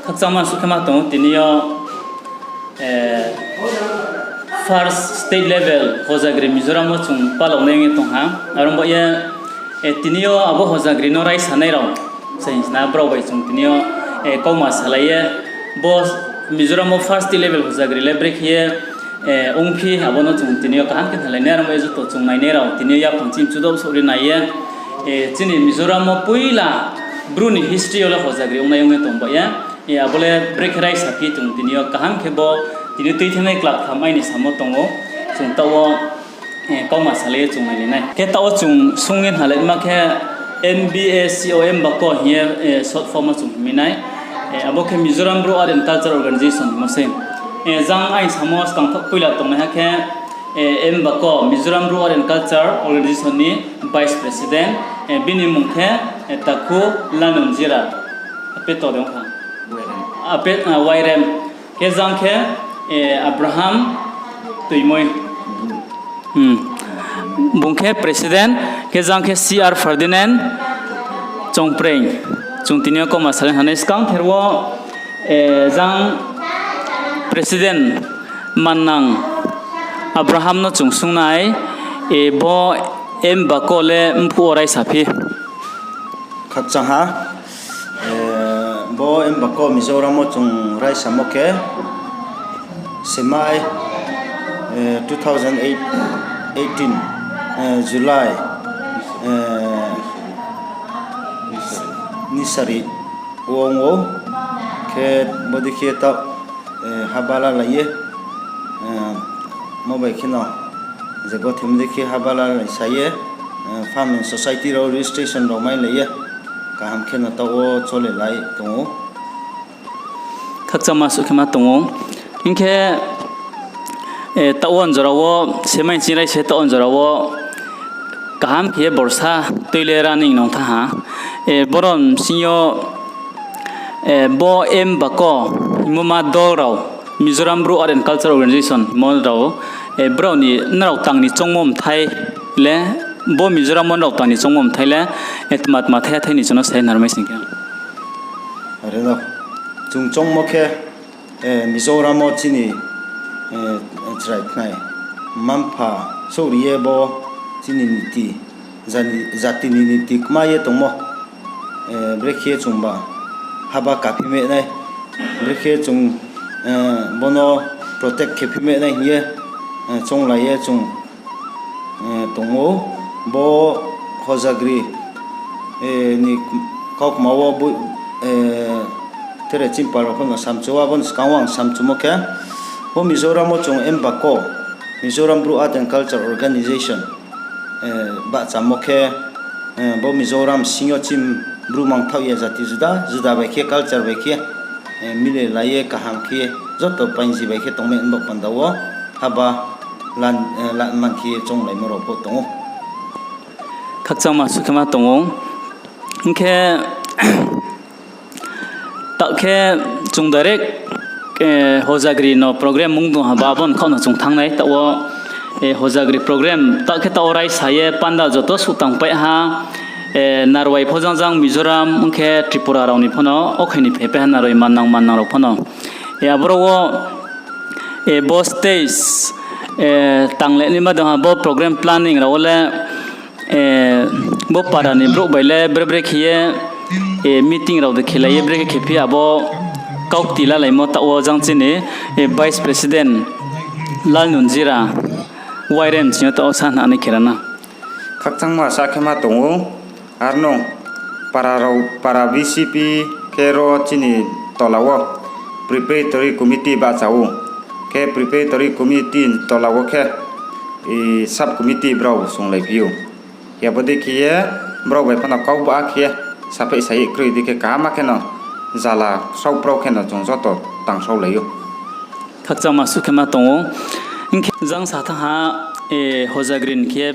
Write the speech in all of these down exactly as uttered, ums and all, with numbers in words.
Khakchangma suh khe ma tong ou, tini yo, eh, first state level Hojagri Mizoram wo chung palao nai ong ye tong ha. Aro bo ye, eh, tini yo abo Hojagri no raisanai rao, se hing sna brao bai chung tini yo, eh, kauma salai ye, bo Mizoram wo first state level Hojagri le brekhe ye, eh, ongphi, abo no chung tini yo kaham khe thalai nai, aro bo ye joto chung nainai rao tini yo yaphang chini chudo souh ri nai ye, eh, chini Mizoram wo poila Bru ni history yo le Hojagri ongnai ong ye tong ba ye. Eh, abo le brekhe raisa phi chung tini yo kaham khe bo tini yo tuithenai klak tham aini samo tong ou, chung taoh wo, eh, kauma salai ye chung nailai nai. Khe taoh wo chung sung ye thalai ma khe M B A C O M bako hing ye, eh, short form wo chung hingmi nai. Eh, abo khe Mizoram Bru Art and Culture Organization hingmo sei. Eh, jang aini samo skang thaoh poila tongnaiha khe, eh, M bako Mizoram Bru Art and Culture Organization ni Vice President, eh, bini mmung khe, eh, Takhu Lanunjira. Ape to de ong kha. Ape, ah, Wairem. Khe jang khe, eh, Abraham Tuimoi. Hmm. Bung khe President, khe jang khe C R Ferdinand Chongpreng. Chung tini yo kauma salai hanai skang ther wo, eh, jang President Mannang Abraham no chung sungnai, eh, bo M bako le mphuh wo raisa phi. Khakchang ha, eh, bo M bako Mizoram wo chung raisamo khe, semai, eh, two thousand eight, eighteen, eh, July, eh, ni sari wo ong ou, khe bodei khe taoh, eh, haba lalai ye, eh, mo bai kheno je gothe bodei khe haba lalai sa ye, eh, farming society rao registration rao mailai ye, kaham kheno taoh wo cholelai tong ou. Khakchangma suh khe ma tong ou. Hing khe, eh, taoh wo njora wo, semai chingrai se taoh wo njora wo, kaham khe ye borsa tui le running nong thanng ha. Eh, boro bsing yo, eh, bo M bako hingmo ma dol rao, Mizoram Bru Art and Culture Organization hingmo rao, eh, brao ni nrao tang ni choungmo mthai le, bo Mizoram wo nrao tang ni choungmo mthai le, eh, tma tma thai thai ni chung no sai narmai sing khe. Are no, chung choungmo khe, eh, Mizoram wo chini, eh, chrai khnai, mma-mpha souhri ye bo chini niti, jani-, jati ni niti kma ye tongmo, eh, brekhe chung ba haba kaphi me nai, brekhe chung, eh, bono protect khe phi me nai hing ye, eh, chounglai ye chung, eh, tong ou. Bo Hojagri, eh, ni kaukma wo bo, eh, tere chini pal rao pho no samchu, abo ni skang wo ang samchumo khe, bo Mizoram wo chung M bako, Mizoram Bru Art and Culture Organization, eh, bahchamo khe, eh, bo Mizoram sing yo chini Bru mangthaoh ya jati juda juda bai khe, culture bai khe, eh, milelai ye kaham khe joto painji bai khe tongmai ni baoh panda wo haba lan-, eh, lanman khe chounglaimo rao pho tong ou. Khakchangma suh khe ma tong ou. Hing khe, taoh khe chung direct, eh, Hojagri no program mung tong ha ba, abo ni khaoh no chung thanng nai. Taoh wo, eh, Hojagri program taoh khe taoh wo raisa ye panda joto suh tangpai ha, eh, Narwai pho jang jang Mizoram, ong khe Tripura rao ni pho no, okhai ni phaipai ha Narwai Mannang Mannang rao pho no. Eh, aboro wo, eh, bo stage, eh, tang le ni ma dong ha bo program planning rao wo le, eh, bo para ni brouh bai le bre bre khe ye, eh, meeting rao de khelai ye bre khe khe phi abo kaukti lalaimo taoh wo jang chini, eh, Vice President Lalnunjira Wairem chini yo taoh wo sa hna ni khe ra na. Khakchangma sa khe ma tong ou, arno para rao, para V C P khe ro chini tola wo preparatory committee bahcha ou, khe preparatory committee tola wo khe, eh, sub committee brao songlaiphi ou. Khe abo dei khe ye brao bai pha no kau ba khe ye saphai sai kroi dei khe kaham khe no zala saohprao khe no chung joto tangsaolai ou. Khakchangma suh khe ma tong ou. Hing khe jang sa thanng ha, eh, Hojagri ni khe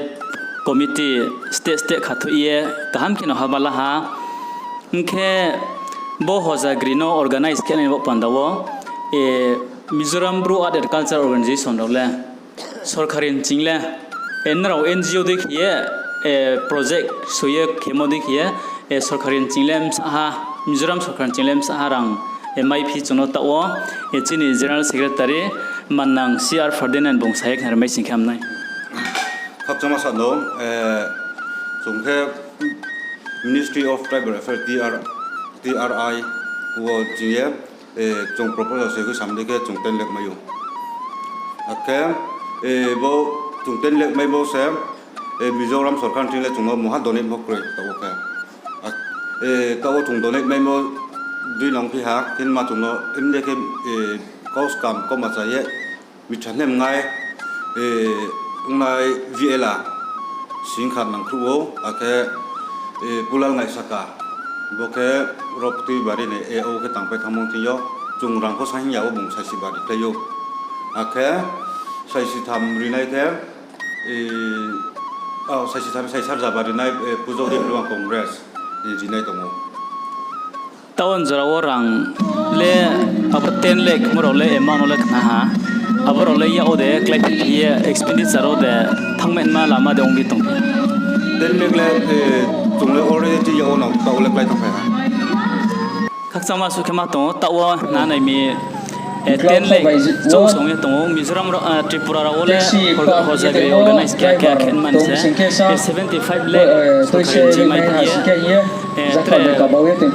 committee state state khathoih ye kaham khe no haba la ha. Hing khe bo Hojagri no organize khe nai ni baoh panda wo, eh, Mizoram Bru Art and Culture Organization rao le sorkari ni ching le, eh, nrao N G O dei khe ye, eh, project soi ye khemo dei khe ye, eh, sorkari ni ching le bsa ha, Mizoram sorkar ni ching le bsa ha rang, maiphi chung no taoh wo, chini General Secretary Mannang C R Ferdinand bung sa ye khnari mai sing khe ham nai. Khakchangma sano, chung khe Ministry of Tribal Affairs, T R I wo ching ye, chung proposal se khe sam dei khe chung ten lakh mai ou. Akhe, bo chung ten lakh mai bo se, Mizoram sorkar ching le chung no mungha donate mo kroi taoh wo khe. Taoh wo chung donate maimo dui nang phi ha, himba chung no mdei khe, kau skam kau ma cha ye, mitha hnem ngai, ongnai V L A sing kha nangkhruh ou, akhe Pulal Ngaisaka, bo khe Roptui bari ni A O khe tangpai thanngmo thing yo, chung rang pho sa hing ya wo bung saisi bari khlai ou. Akhe saisi tham rinai khe, saisi tham, saisi tham jaba rinai, Pujo Development Congress rinai tong ou. Taoh wo jora wo rang le abo ten lakh mo rao le amount no le khna ha. Abo rao le yak wo de kláiphi ye expenditure wo de thanngmaima lama de ong di tong. Ten lakh le, chung le already yak wo no taoh wo le klái tongphai ha. Khakchangma suh khe ma tong ou, taoh wo nanai mi, ten lakh chouh song ye tong ou, Mizoram rao, Tripura rao wo le hojagri organize khe khe khe man se, seventy five lakh sorkari chi mai ye, tre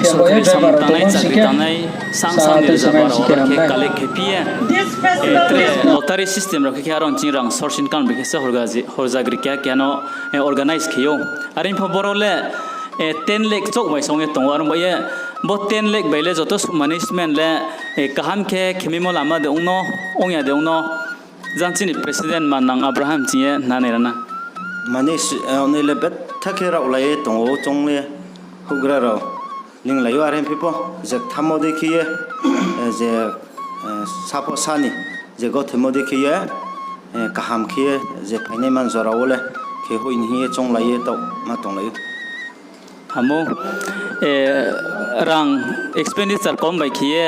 sorkari samung tangnai, chakri tangnai, sang sang ni rzaba rao aro khe collect khe phi ye, tre lottery system rao khe khe aro ching rang sorsin kan bai khe se hojagri khe khe no organize khe ou. Are pho boro le ten lakh chouh bai song ye tong ou, aro bai ye bo ten lakh bai le joto suh management le kaham khe khemaimo lama de ong no, ong ya de ong no, jang chini president Mannang Abraham ching ye nanai ra na. Mani, ongnai le betha khe raohlai ye tong ou, chung le houhgra rao linglai ou, are phi pho je kthamo dei khe ye, je sapho sa ni, je gothemo dei khe ye, kaham khe ye, je phainai man jora wo le khe hoih ni hing ye chounglai ye taoh ma tonglai ou. Hamo, rang expenditure kom bai khe ye,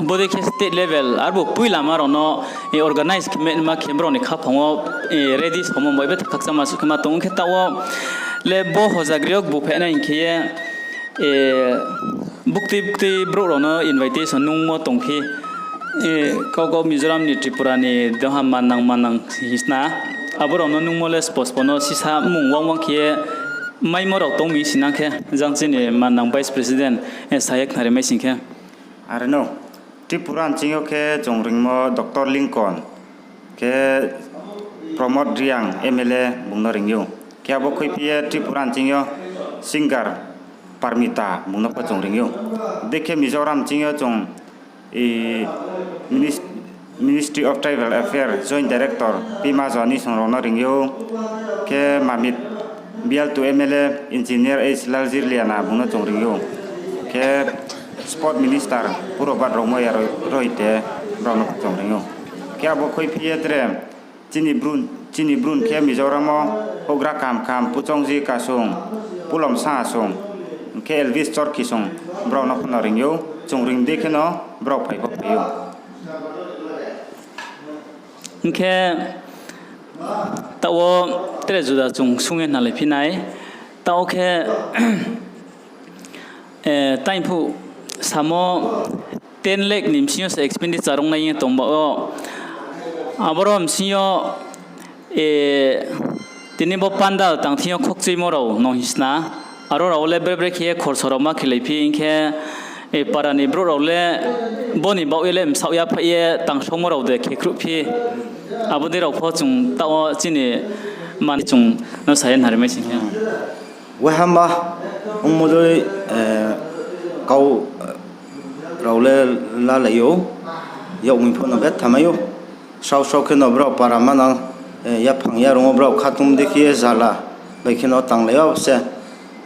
bodei khe state level arbo poilama rao no organize khe ma khe brao ni khaphang wo ready somo bai betha khakchangma suh khe ma tong ou. Khe taoh wo le bo hojagri yo bu phainai hing khe ye, buktui buktui brouh rao no invitation nungmo tong phi, kau kau Mizoram ni, Tripura ni, deha Mannang Mannang hing sna, abo rao no nungmo le spo spo no sisa mmung wang wang khe ye maimo rao tong mi sinang khe, jang chini Mannang vice president sa ye khnari mai sing khe. Are no, Tripura ni ching yo khe chung ringmo Doctor Lincoln, khe Pramod Reang M L A bung no ring ou. Khe abo khuiphi ye Tripura ni ching yo singer Parmita bung no pho chung ring ou. Dei khe Mizoram ching yo chung Ministry of Tribal Affairs Joint Director Pima Johannesson rao no ring ou. Khe Mamit Bialtu M L A Engineer H Lalzirliana bung no chung ring ou. Khe Sport Minister Purobat Romaiya Roy, Royte brao no chung ring ou. Khe abo khuiphi ye tre chini Bru, chini Bru khe Mizoram wo houhgra kaham kaham Puchongji Kasung, Pulom Sahasung, khe Elvis Chorkhisung brao no pho no ring ou. Chung ring dei khe no brao phai pho phai ou. Hing khe taoh wo tre juda chung sung ye hnalai phi nai. Taoh khe, taiphuh samo ten lakh ni bsing yo se expenditure ongnai ye tong ba wo. Aboro bsing yo, tini bo pandal tang thing yo khokchuimo rao no hing sna. Aro rao le bre bre khe ye khorso rao ma khelai phi hing khe, para ni brouh rao le bo ni baoh ye le bsaoh ya phaih ye tangsaomo rao de khe khruh phi. Abo dei rao pho chung taoh wo chini mani chung no sa ye hnari mai sing khe. Waiha ma ongmo dei, kau rao le lalai ou, yak mi pho no betha mai ou. Srao srao khe no brao para manang, yaphang yarung wo brao khatung dei khe ye zala bai khe no tanglai ou se.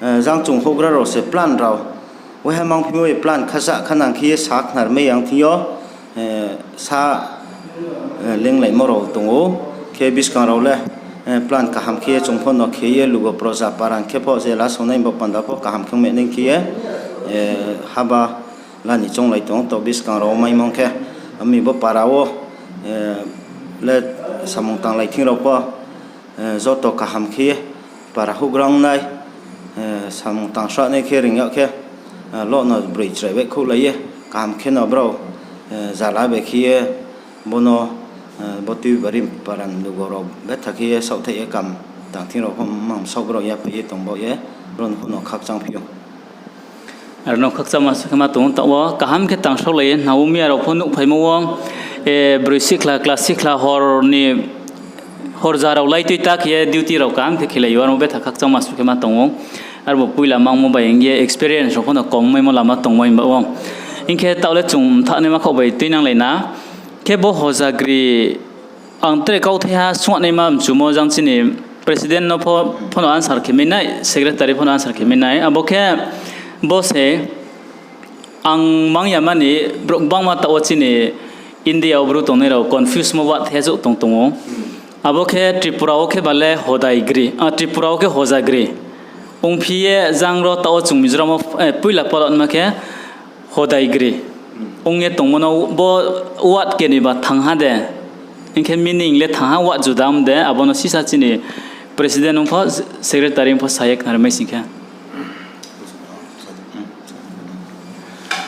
Jang chung houhgra rao se plan rao. Waiha mangphimo ye plan khasa khanang khe ye sa khnarmai yang thing yo, sa, lenglaimo rao tong ou. Khe buskang rao le, plan kaham khe ye chung pho no khe ye lugo proja para khe pho je la songnai bo panda pho kaham khe ong nai khe ye, haba la ni chounglai tong ou, to buskang rao maimong khe, ami bo para wo, le samung tanglai thing rao pho, joto kaham khe ye para houhgra ong nai, samung tangsanai khe ring yag khe, lo no broi chrai baihkhouhlai ye, kaham khe no brao, eh, zala bai khe ye bo no, eh, bo Tuibari para ni lugo rao betha khe ye saohthaih ye kam tang thing rao pho mang saoh brao yaphai ye tong baoh ye brao no pho no khakchang phi ou. Aro no khakchangma suh khe ma tong ou, taoh wo kaham khe tang saohlai ye hna ou, miya rao pho nuhphaimo wo, eh, broi sikhla, kla sikhla hor ni, hor ja rao lai tui ta khe ye duty rao kaham khe khelai ou, aro betha khakchangma suh khe ma tong ou. Aro bo poila mangmo bai hing ye experience rao pho no kom maimo lama tongmai ba ou. Hing khe taoh le chung mthaoh naima khaoh bai tuinanglai na. Khe bo hojagri ang tre kauthaiha suhnaima mchumo jang chini president no pho, pho no answer khe mai nai, secretary pho no answer khe mai nai. Abo khe bo se ang mang ya mani brouh gbangma taoh wo chini India wo bru tongnai rao confuse mo word the jouh tong tong ou. Abo khe Tripura wo khe ba le hodai gri, ah, Tripura wo khe hojagri. Ongphi ye jang ro taoh wo chung Mizoram wo, eh, poila palao nma khe hodai gri. Ong ye tongmo no bo word keni ba thanng ha de. Hing khe meaning le thanng ha, word juda ong de, abo no sisa chini president ong pho, secretary ong pho sa ye khnari mai sing khe.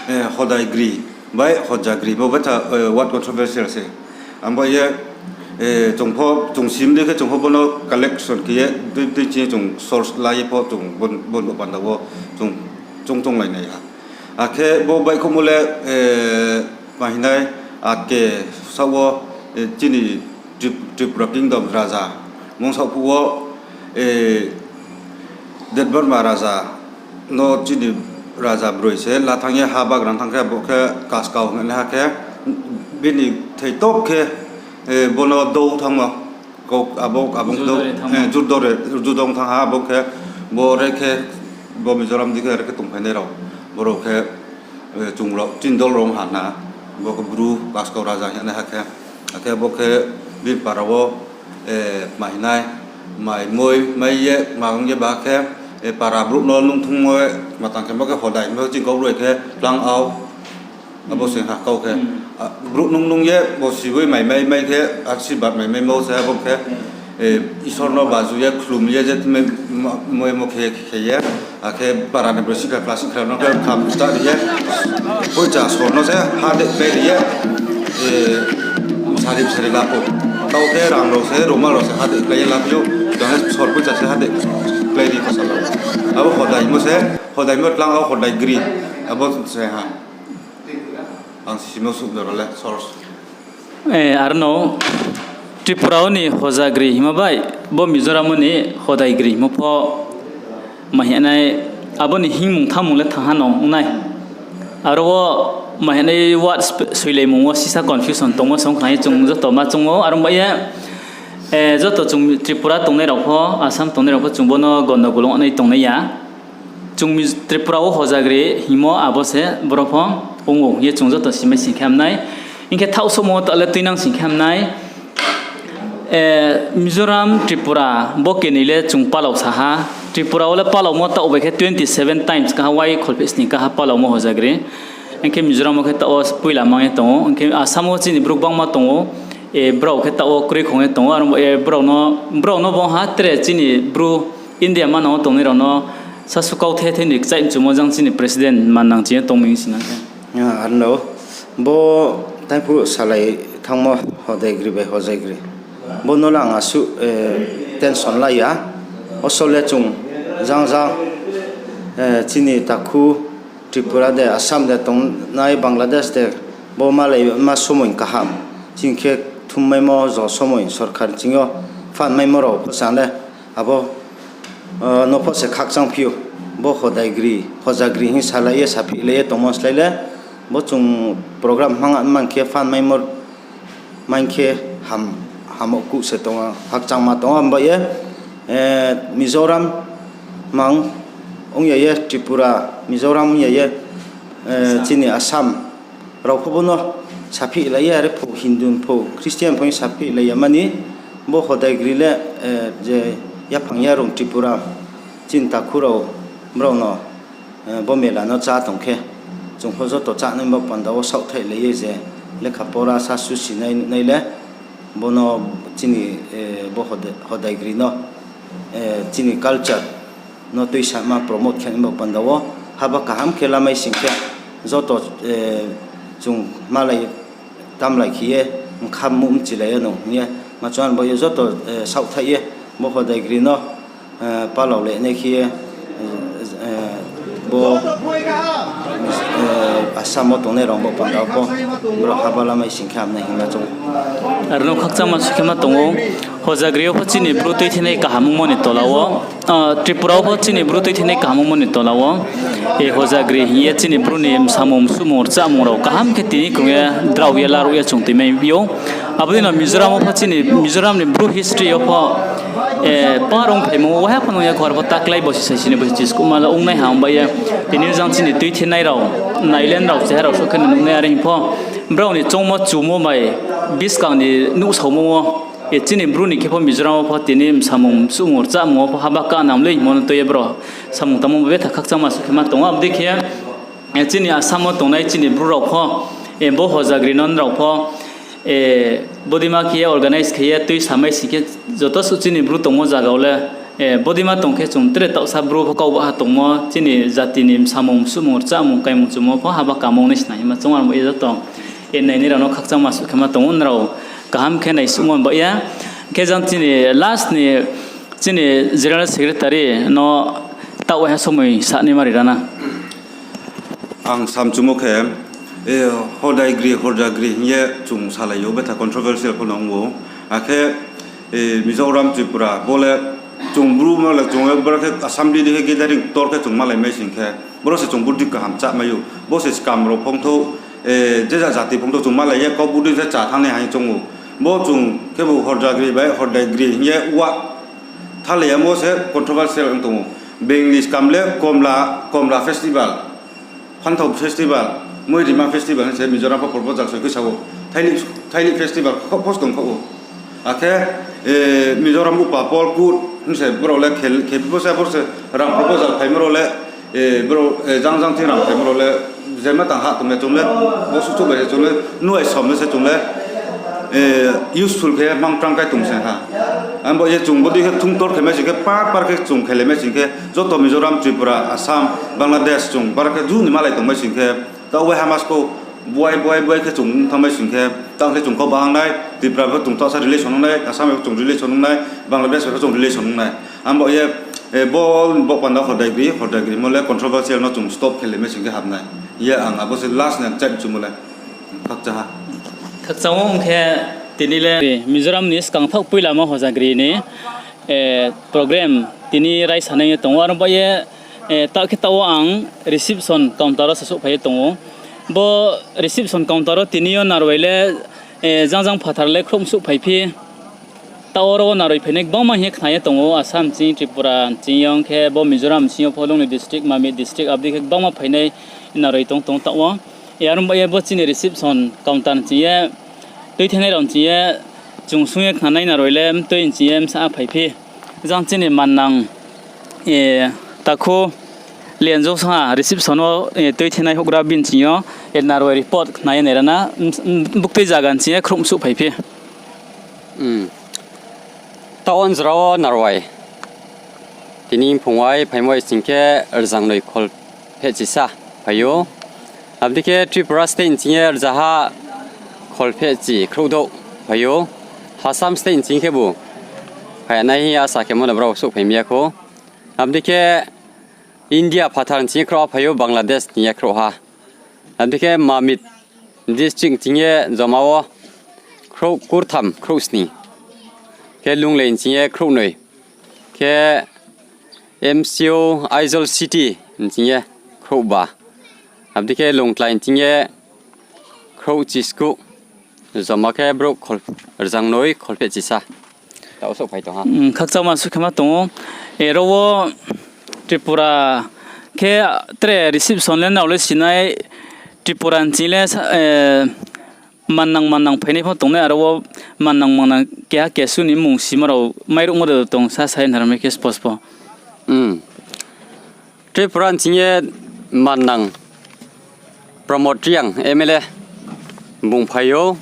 Eh, hodai gri bai hojagri bo betha, eh, word controversial se. Abo ye, eh, chung pho, chung sim dei khe chung pho bo no collection khe ye, tui, tui chi chung source la ye pho chung bo, bo no panda wo chung, chung tonglai nai ha. Akhe bo baihkhouhmo le, eh, ma hing nai, ake saoh wo, eh, chini Trip-, Tripura Kingdom raja mung saoh phuh wo, eh, Debbarma raja no chini raja broi se la thanng ye ha bagra thanng khe, abo khe Kaskau hing ye ha khe, bini thei top khe, eh, bo no dou thanngmo. Kau abo, abo Jurdore thanngmo. Eh, Jurdore, Jurdong thanng ha, abo khe bo re khe, bo Mizoram di khe re khe tongphainai rao. Bo rao khe, eh, chung rao, chini dol rao ha na. Bo khe Bru Kaskau raja hing ye ha khe. Akhe bo khe bini para wo, eh, ma hing nai, mai moi, mai ye, ma ong ye ba khe, eh, para brouh no nung thungmo, ma tang khe bo khe hodai, bo chini kau broi khe tlang au. Abo se ha kau khe. Ah, brouh nung nung ye, bo siboi mai mai mai khe, asirbad mai mai mo se abo khe, eh, Isor no baju ye, khlum ye, je tma, ma, moi mo khe, khe ye, akhe para ni broi sikhla, kla sikhla no khe kham sta ri ye, poicha sor no se ha de khlai ri ye, eh, sari sari la pho. Tao khe rang rao se, roma rao se ha de khlai ye la phi ou, jang sor poicha se ha de khlai ri pho sa la. Abo hodai mo se, hodai mo tlang abo hodai gri, abo se ha. Ang simo suh de ro le source. Eh, aro no Tripura wo ni hojagri hingmo bai, bo Mizoram wo ni hodai gri hingmo pho ma hing nai, abo ni hingmung thanngmung le thanng ha no ong nai. Aro wo ma hing nai word sp-, soilaimung wo sisa confusion tongmo song khna ye chung joto ma choung ou, aro bai ye, eh, joto chung Tripura tongnai rao pho, Assam tongnai rao pho chung bo no gondogol ong nai tongnai ya. Chung Miz-, Tripura wo hojagri hingmo abo se boro pho ong ou hing ye chung joto simai sing khe ham nai. Hing khe thaoh souhmo taoh le tuinang sing khe ham nai. Eh, Mizoram, Tripura, bo keni le chung palao sa ha. Tripura wo le palaomo taoh bai khe twenty seven times kaha wai kholphehsni kaha palaomo hojagri. Hing khe Mizoram wo khe taoh wo poila mang ye tong ou. Hing khe Assam wo chini brouh gbangma tong ou. Eh, brao khe taoh wo kroi khong ye tong ou. Aro, eh, brao no, brao no bong ha tre chini bru India manang wo tongnai rao no sasu kau the the ni kchaih mchumo jang chini president manang chini tongming sinang khe. Ah, ano, bo taiphuh salai thanngmo hodai gri bai hojai gri. Bo no le ang asuh, eh, tension la ya. Osol le chung jang jang, eh, chini takhu Tripura de, Assam de tongnai, Bangladesh de, bo malai ma somoi kaham. Chini khe thummaimo jo somoi sorkar ching yo phanmaimo rao pho sa le. Abo, eh, no pho se khakchang phi ou. Bo hodai gri, hojagri hing salai ye, saphihlai ye tongmo slái le. Bo chung program mang, mang khe phanmaimo maing khe ham, hamo kuh se tong ou, hakchangma tong ou, hambai ye, eh, Mizoram mang ong ya ye, Tripura, Mizoram ong ya ye, eh, chini Assam rao pho bo no saphihlai ye, are pho Hindu pho, Christian pho saphihlai ya mani, bo hodai gri le, eh, je yaphang yarung Tripura, chini takhu rao, brao no, eh, bo mela no chá tong khe, chung pho joto chánai bo panda wo saohthaihlai ye je lekha pora sa susi nai nuhnai le, bo no chini, eh, bo hodai, hodai gri no, eh, chini culture no tuisama promote khe nai bo panda wo haba kaham khe lamai sing khe, Joto, eh, chung malai tamlai khe ye, mkha muh mchilai ye no hing ye, ma chung ang bo ye joto, eh, saohthaih ye, bo Hodai Giri no, eh, palao le nai khe ye, eh, eh, bo, eh, Assam wo tongnai rao bo panda pho, brouh haba lamai sing khe hamnai hingma chung. Aro no khakchangma sukhe ma tong ou, Hodai Giri yo pho chini Bru tuithenai kaham ongmo ni tola wo, ah, Tripura wo pho chini Bru tuithenai kaham ongmo ni tola wo, e Hodai Giri hing ye chini Bru ni msamung msuhmung rchamung rao kaham khe tini krung ye drao ye laruh ye chung tuimai ou. Abo dei no Mizoram wo pho chini Mizoram ni Bru history yo pho, eh, par ong phaimo waiha pho nung ya khor pho taklái bosi saisi ni bosi chiskuhma la ongnai ha ong bai ye. Tini jang chini tuithenai rao, nailen rao, cheha rao souh khe no nungnai are hing pho. Brao ni choungmo chumo bai buskang ni nuhsaomo wo, eh, chini Bru ni khe pho Mizoram wo pho tini msamung msuhmung rchamung wo pho haba kanang le hingmo no tui ye brao samung tangmo betha khakchangma sukhe ma tong ou. Abo dei khe, eh, chini Assam wo tongnai chini Bru rao pho, eh, bo Hodai Giri no nrao pho, eh, bodeima khe ye organize khe ye tuisamai sing khe joto suh chini Bru tongmo zaga wo le, eh, bodeima tong khe chung tre taohsa Bru pho kau baha tongmo chini jati ni msamung msuhmung rchamung kaimung chumo pho haba kamo nai sna hingma chung ang bo ye joto, eh, nainai rao no khakchangma sukhe ma tong ou, nrao kaham khe naisuhmo ba ya. Khe jang chini last ni chini General Secretary no taoh waiha somoi sa ni mari rana. Ang samchumo khe, eh, Hodai Giri, Hodai Giri hing ye chung salai ou, betha controversial pho no ong ou. Akhe, eh, Mizoram, Tripura, bo le chung Bru ma le chung, boro khe assembly dei khe gathering ktor khe chung malai mai sing khe, boro se chung budi kaham chá mai ou. Bo se skam rao phongthou, eh, je ja jati phongthou chung malai ye kau budi se chá thanngnai hai chung ou. Bo chung khebu Hodai Giri bai Hodai Giri hing ye wa thalai ya mo se controversial ong tong ou. Bengli skam le Komla, Komla festival, Phanthao festival, Moirima festival hing se Mizoram pho proposal soi khe sa ou. Thaili, Thaili festival kho pho tong kho ou. Akhe, eh, Mizoram upa Polkut hing se brao le khe, khe pho se, pho se rang proposal phaimo rao le, eh, brao, eh, jang jang thing rang phaimo rao le, jema tang ha tong le chung le, bo suh suh bai se chung le, nuai som le se chung le, eh, useful khe mang prang kai tong se ha. Ang bo ye chung bodei khe thung ktor khe mai sing khe, par par khe chung khelai mai sing khe, joto Mizoram, Tripura, Assam, Bangladesh chung par khe ju ni malai tong mai sing khe, taoh waiha masko buai buai buai khe chung thanng mai sing khe, tang khe chung kau bahang nai, Tripura bai pho chung taohsa relation ong nai, Assam bai pho chung relation ong nai, Bangladesh bai pho chung relation ong nai. Ang bo ye, eh, bo, bo panda Hodai Giri, Hodai Giri mo le controversial no chung stop khelai mai sing khe ham nai. Ye ang abo se last ni chai chumo le. Khakchang ha. Khakchang ong khe tini le Mizoram ni skang thaoh poila mo Hodai Giri ni, eh, program tini raisa nai ye tong ou. Aro ba ye, eh, taoh khe taoh wo ang reception counter wo se souhphai ye tong ou. Bo reception counter wo tini yo narwai le, eh, jang jang phathar le khrouh msuh phai phi. Taoh oro wo narwai phainai gbangma hing ye khna ye tong ou, Assam ching, Tripura ching yo, ong khe bo Mizoram ching yo pho Lungni district, Mamit district, abo dei khe gbangma phainai narwai tong tong taoh wo. Aro ba ye bo chini reception counter ching ye, tuithenai rao ching ye, chung sung ye khnanai narwai le mtui ching ye bsa phai phi. Jang chini mannang, eh, takhu Lianjosangha reception wo, eh, tuithenai houhgra bini ching yo, eh, narwai report khna ye nai rana, buktui zaga ching ye khrouh msuh phai phi. Taoh wo jora wo narwai. Tini phung wai phaimo sing khe rzangnoi kholphehchisa phai ou. Abo dei khe Tripura state ni ching ye rzaha kholphehchi khrouhdouh phai ou. Assam state ni ching khebu phai nai hing ye asa khemo no brao souhphai mi ya khou. Abo dei khe India phathar ni ching ye khrouhha phai ou, Bangladesh ni ching ye khrouhha. Abo dei khe Mamit district ni ching ye joma wo khrouh kurtham khrouh sni. Khe Lunglei ni ching ye khrouhnoi. Khe M C O Aizawl city ni ching ye khrouhba. Abo dei khe Lungtlai ni ching ye khrouh chiskuh. Joma khe brouh rzangnoi kholphehchisa. Taoh wo souhphai tong ha. Khakchangma suh khe ma tong ou. Aro wo Tripura khe tre reception le nrao le sinai Tripura ni ching le, eh, mannang mannang phainai pho tongnai, aro wo mannang mannang keha kesu ni mmung simo rao mairuhmo de tong sa sai nrao mai khe spos pho. Tripura ni ching ye mannang Pramod Reang M L A bung phai ou,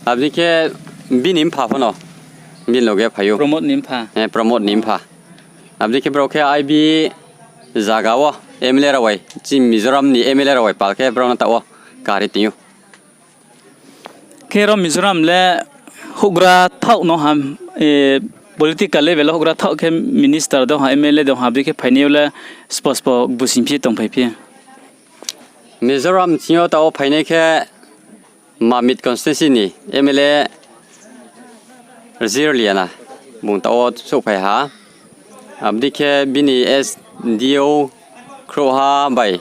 abo dei khe bini mpha pho no bini loge phai ou. Pramod ni mpha. Abo dei khe brao khe I B zaga wo M L A rao bai, chini Mizoram ni M L A rao bai pal khe brao no taoh wo kari tong ou. Khe ro Mizoram le houhgra thaoh no ha, political level wo houhgra thaoh khe minister de ha, M L A de ha, abo dei khe phainai yo le spo spo busing phi tongphai phi? Mizoram ching yo taoh wo phainai khe Mamit constituency ni M L A Rzirliana bung taoh wo souhphai ha. Abo dei khe bini S D O khrouhha bai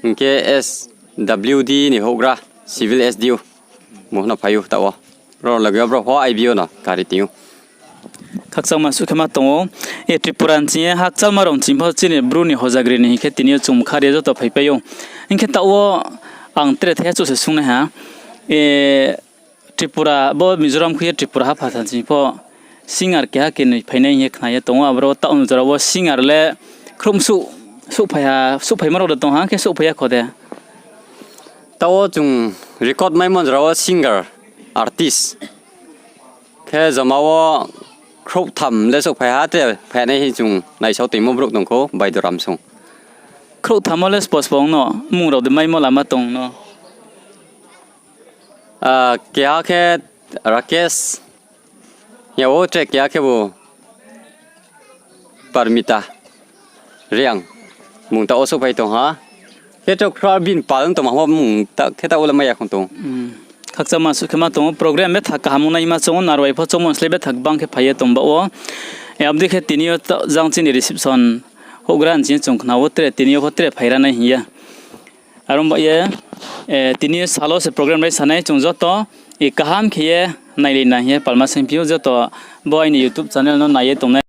hing khe S W D ni houhgra civil S D O bung no phai ou taoh wo. Ro loge wo brao pho I B O no kari tong ou. Khakchangma suh khe ma tong ou. E Tripura ni ching ye hakchalma rao ni ching pho chini Bru ni hojagri ni hing khe tini yo chung mkha ri ye joto phaipai ou. Hing khe taoh wo ang tre thaiha chouh se sungnai ha. E Tripura bo Mizoram khui ye Tripura hapha tha ching pho singer keha kenoi phainai hing ye khna ye tong ou. Aboro taoh ni jora wo singer le khrouh msuh souhphai ha, souhphaimo rao de tong ha, khe souhphai ya kho de? Taoh wo chung record maimo jora wo singer, artist khe joma wo khrouhtham le souhphai ha, tre phainai hing chung naisao toingmo brouh tong khou, Baidoram song. Khrouhtham wo le spo spo ong no, mmung rao de maimo lama tong no? Keha khe Rakesh, hing ya wo tre keha khebu Parmita Reang, bung taoh wo souhphai tong ha. Khe taoh khra bini pal ong tongma pho mmung khe taoh wo le mai ya khong tong. Khakchangma suh khe ma tong ou, program betha kaham ong naima choung ou, narbai pho choungmo slái betha gbang khe phai ye tong baoh wo. Abo dei khe tini yo jang chini reception houhgra ni ching chung khna wo tre, tini yo pho tre phai ra nai hing ye. Are ong ba ye, tini yo sal wo se program rai sanai chung joto, kaham khe ye nailai na hing ye palma saingphi ou joto bo aini YouTube channel no nai ye tongnai.